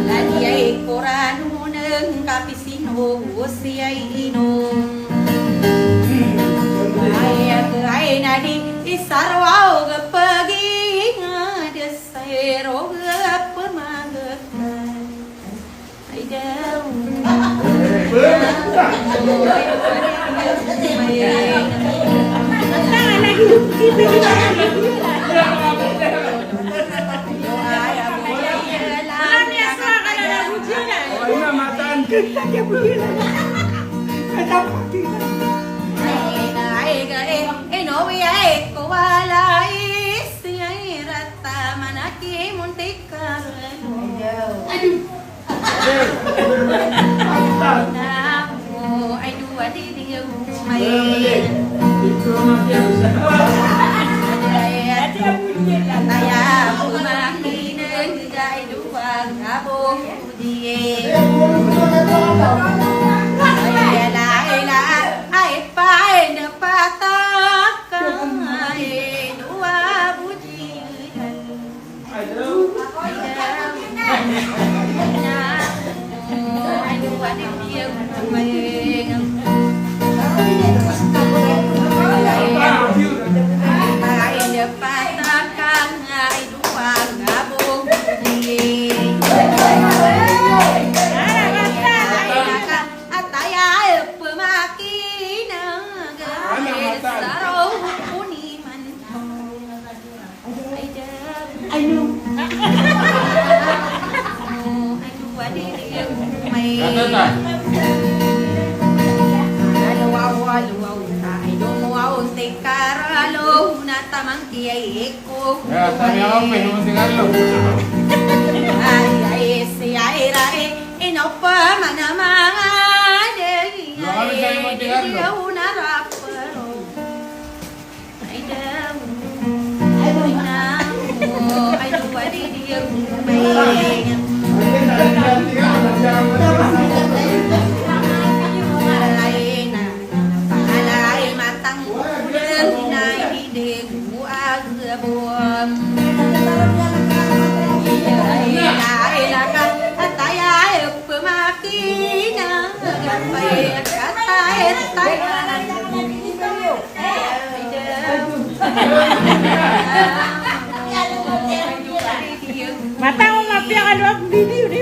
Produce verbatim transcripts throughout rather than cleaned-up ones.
Lagi ay korano neng kapisino siyay inom. Ay, ay, ay, na di isarwaw gepeging ades. Ay, rog a pemagekay. Ay, daw. Ay, na, matan. Ay, ay, ay, ay, no, ay, ay, ko wala is, ay, rata manaki muntik. Aduh. Aduh. Aduh. Ay, no. Kata ta. Ya, tami ako, pe, munting alo. Ay, ay, si, ay, ra, eh, ino pa man a mga, eh, ay, ay, ay, ay, ay, ay, ay, ay, ay, ay, ay, Matang o mapiya ka dowa ko video di.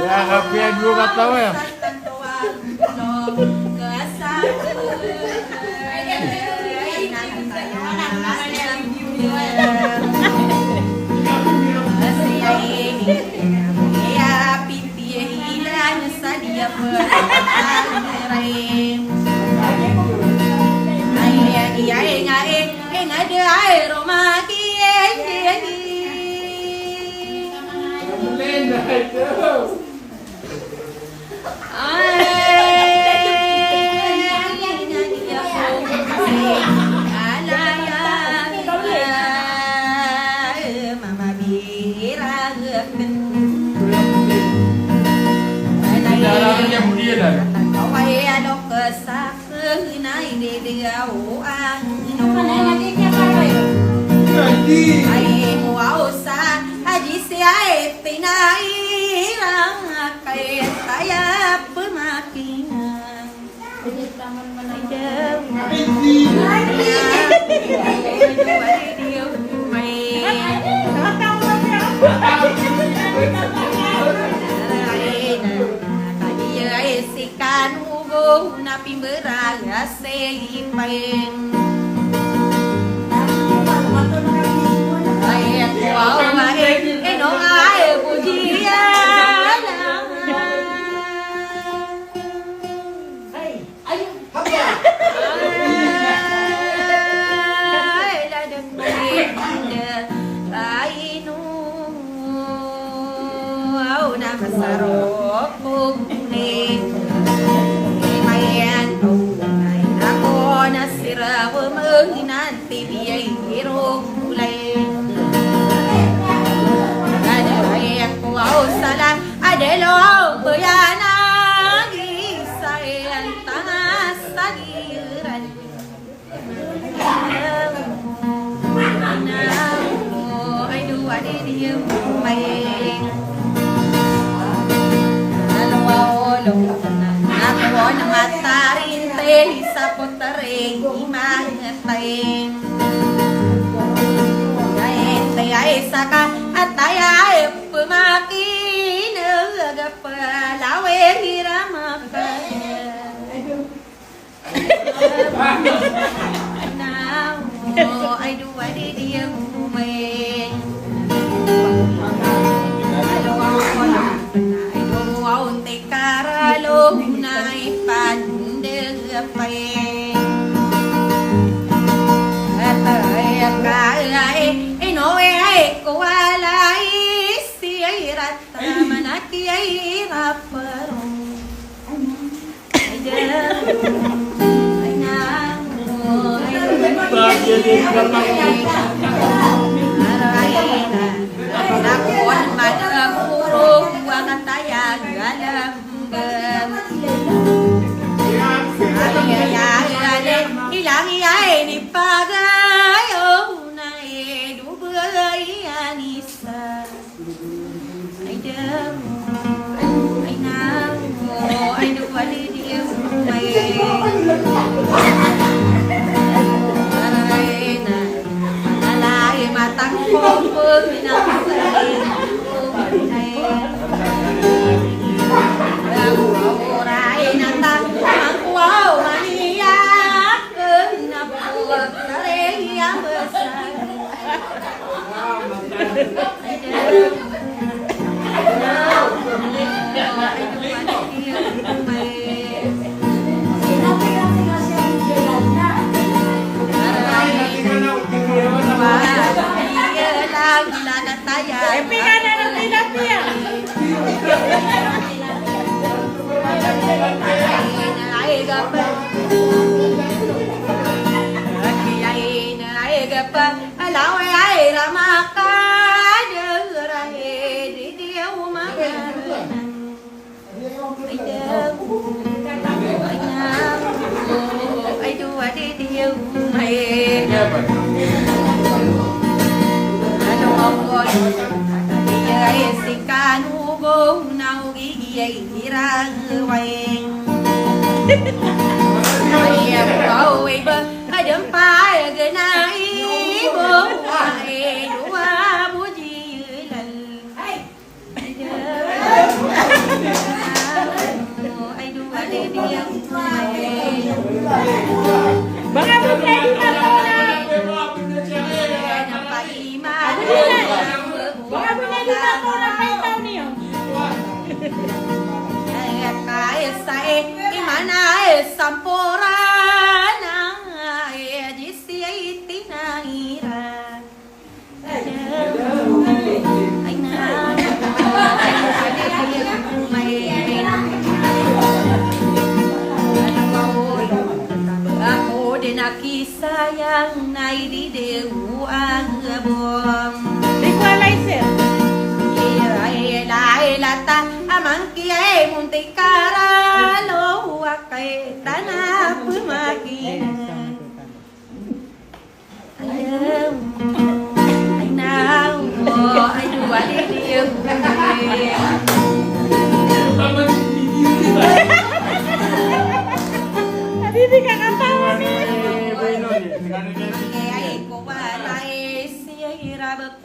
Ya, kapiya dowa kataw, ya. Aw na masarok ko kunin. Imayan ko na inako na sira ko menghinan tibiyay iro kulay. Ada ay ako aw salan, ada lo ko yan ang isa yan tanga sa giran. Ay, do, ay, di, di, ay, umay. Ay, do, aw, nti, karalo, na, ipandeg, apay. Atay, akay, ay, ino, ay, ay, kowalay, si, ay, rata, manaki, ay, raparo. Ay, daw. Ay, daw. Ay, daw, ay, di, di, ay. Aray na. Alay, matang ko, pag minang ko, ay. Aray na, ta, ang kuwaw, maniyak, na po, aray, ang basa. Alaw ay rama ka derahe di di umaga. Ay, daw. Ay, daw. Ay, daw, ay, di, di, ay, umay. Ano ako, ay, ay, si Kanugo, na ugigi, ay, irang, way. Ay, ako, ay, ba, ay, dampa, ay, ganay, bo, ay, duwa, bo, jilal. Ay, baka bo niyan di mataw na. Baka bo niyan di mataw na paitaw niyo. Ay, kaisa, eh, imana, eh, samporana, eh, di si, eh, tinangira. Ako den a kisayang na idide o ang bom. Equalizer. Ira, ila, ila, ta, amang kiyay munti karalo akay tana pemakinan. Ay, naw. Ay, wali niyo. Adi, di kakatawa ni. Ay, ay, ko wala, eh, si, ay, rabak.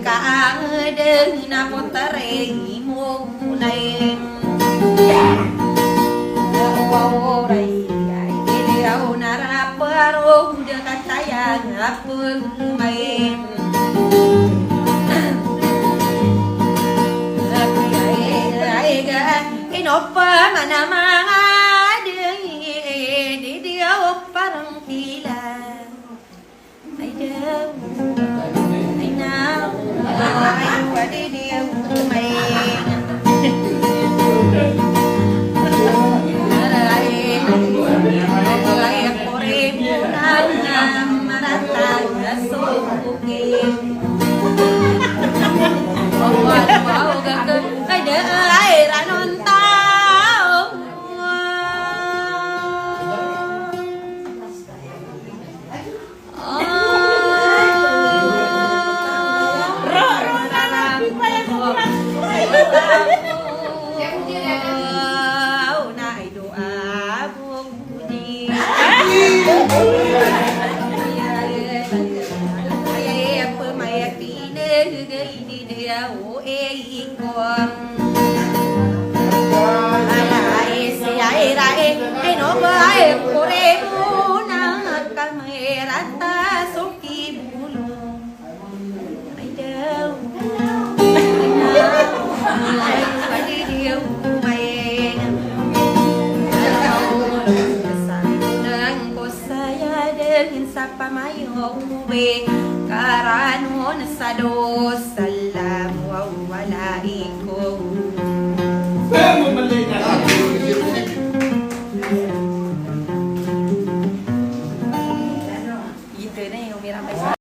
Ka ang deng na potare mo. Ay, Ay, no ba, ay, kore mo na kami rata so kibulong. Ay, daw. Ay, palidiw ko ba ina. Ay, daw. Sa nang ko saya dagin sa pamayo ko be. Karanon sa dos, salam wa walaikum.